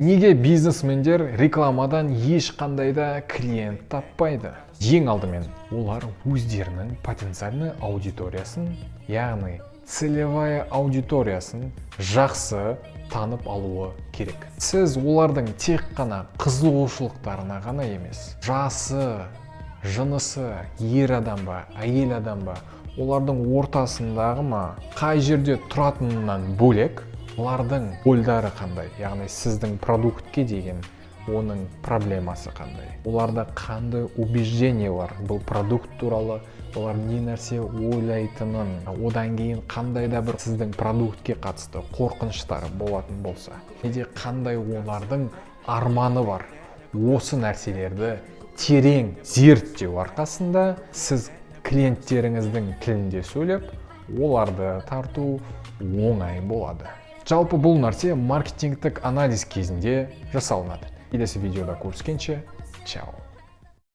Неге бизнесмендер рекламадан ешқандай да клиент таппайды? Ең алдымен, олар өздерінің потенциальный аудиториясын, яғни целевая аудиториясын жақсы танып алуы керек. Сіз олардың тек қана қызығушылықтарына ғана емес, жасы, жынысы, ер адам ба, әйел адам ба, олардың ортасындағы ма, қай жерде тұратынынан бөлек, олардың ойлары қандай, яғни сіздің продуктке деген оның проблемасы қандай, оларда қандай убеждение бар бұл продукт туралы, олар не нәрсе ойлайтынын, одан кейін қандай да бір сіздің продуктке қатысты қорқыныштары болатын болса, не қандай олардың арманы бар, осы нәрселерді терең зерттеу арқасында сіз клиенттеріңіздің тілінде сөйлеп, оларды тарту оңай болады. Жалпы, бұл нәрсе маркетингтік анализ кезінде жасалынады. Келесі видеода көріскенше, чао!